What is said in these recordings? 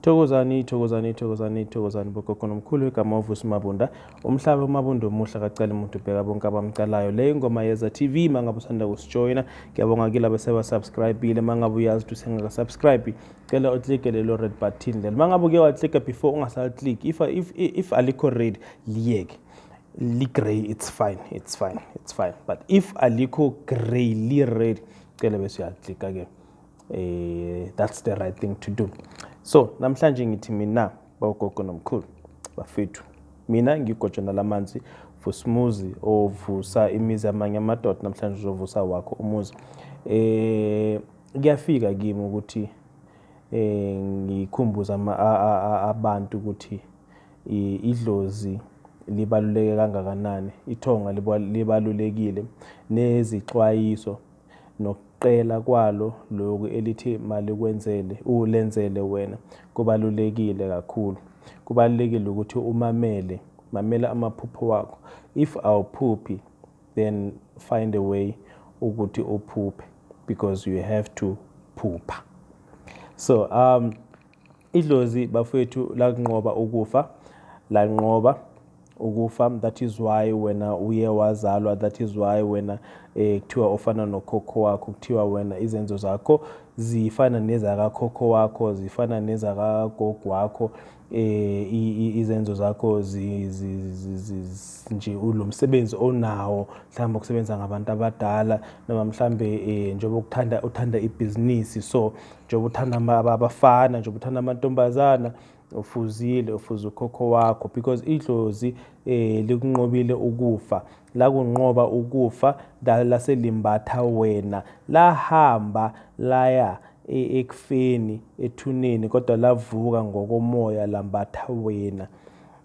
Thokozani, thokozani, thokozani, thokozani bogogo nomkhulu. Igama uVusi Mabunda. Umhlaba uMabunda omuhle akacali umuntu, ubheka bonke abamcalayo. Le ingoma yeza TV mangabe usanda kusijoyina. Ngiyabonga kilabo sebasubscribe-ile. Mangabe uyazi ukuthi usengakasubscribe, cela uklike lelo red button lelo. Mangabe uke waklika before, ungasalikliki. If alikho red, liyeke. Li-grey, it's fine, it's fine, it's fine. But if alikho grey, li-red, cela bese uyaklika ke. That's the right thing to do. So namhlanje ngithi mina, bogogo nomkhulu, bafethu, mina ngigotshana lamanzi, Vusumuzi ovusa imizi amanye amadoda, namhlanje uzovusa wakho umuzi. Kuyafika kimi ukuthi ngikhumbuza abantu ukuthi idlozi libaluleke kangakanani, ithonga libalulekile, nezixwayiso nokuqela kwalo lokhu elithi malikwenzele ulenzele wena kubalulekile kakhulu. Kubalulekile ukuthi umamele, mamela amaphupho wakho. If awuphuphi, then find a way ukuthi uphuphe, because you have to phupha. So idlozi, bafethu, lakunqoba ukufa, lanqoba ukufa. That is why wena uye wazalwa. That is why wena kuthiwa ufana nokhokho wakho, kuthiwa wena izenzo zakho zifana nezakakhokho wakho, zifana nezakagogo wakho. Izenzo zakho nje, lo msebenzi onawo, mhlawumbe ukusebenza ngabantu abadala, noma mhlambe njengoba ukuthanda, uthanda ibhizinisi, so njengoba uthanda abafana, njengoba uthanda amantombazana, ufuzile, ufuza ukhokho wakho, because idlozi likunqobile ukufa, lakunqoba ukufa, laselimbatha wena, lahamba laya ekufeni, ethuneni, kodwa lavuka ngokomoya, lambatha wena.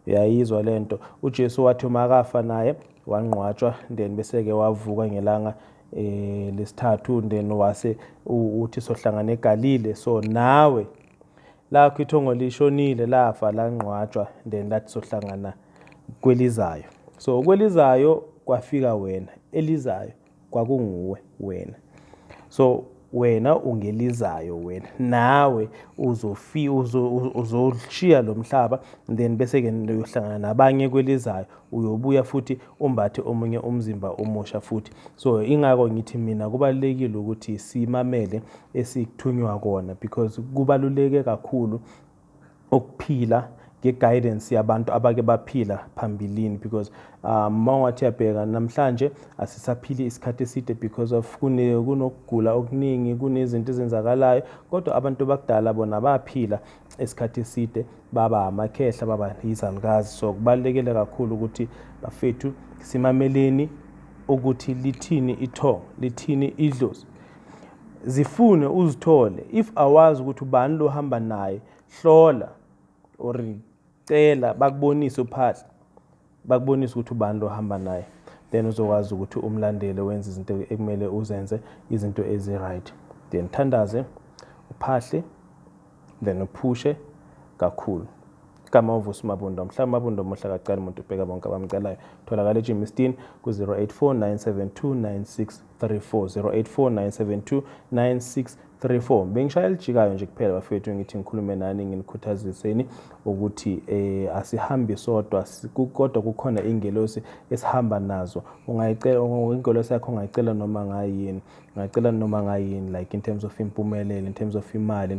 Uyayizwa lento? UJesu wathi makafa naye wangcwatshwa, then bese-ke wavuka ngelanga lesithathu, then wase uthi sohlangana eGalile. So nawe lakho ithongo lishonile, lafa, langcwatshwa, then lathi sohlangana kwelizayo. So kwelizayo kwafika wena, elizayo kwakunguwe wena. So wena ungelizayo wena, nawe uzofi uzoshiya lo mhlaba, then bese-ke uyohlangana nabanye kwelizayo, uyobuya futhi umbathe omunye umzimba omusha futhi. So ingakho ngithi mina kubalulekile ukuthi simamele esikuthunywa kona, because kubaluleke kakhulu ukuphila nge-guidance yabantu abake baphila phambilini, because uma ungathi uyabheka namhlanje asisaphili isikhathi eside because of kunokugula okuningi, kunezinto ezenzakalayo, kodwa abantu bakudala bona baphila isikhathi eside, baba amakhehla, baba izalukazi. So kubalulekile kakhulu ukuthi, bafethu, simameleni ukuthi lithini ithongo, lithini idlozi. Zifune uzithole. If awazi ukuthi ubani lo hamba naye, hlola or cela bakubonise uphahla, bakubonise ukuthi ubani lo hamba naye, then uzokwazi ukuthi umlandele, wenze izinto ekumele uzenze, izinto ezi-right. Then thandaze, uphahle, then uphushe kakhulu. Igama uVusi Mabunda. Mhlawumbe Mabunda omuhle akacali umuntu, ubheka bonke abamcelayo. Tholakala eGermiston ku-084 972 9634, 084 972 9634. Bengishaya elijikayo nje kuphela, bafethu, ngithi ngikhulume nani, nginikhuthaziseni ukuthi asihambi sodwa, kodwa kukhona ingelosi esihamba nazo. Ungayicela ingelosi yakho, ungayicela noma ngayini, ungayicela noma ngayini, like in terms of impumelelo, in terms of imali,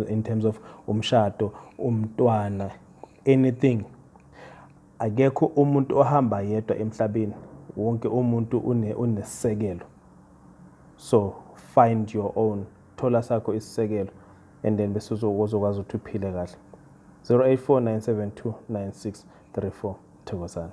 in terms of umshado, umntwana, anything. Akekho umuntu ohamba yedwa emhlabeni, wonke umuntu unesisekelo. So find your own, thola sakho isisekelo, and then bese uzokwazi ukuthi uphile kahle. 084 972 9634. Thokozani.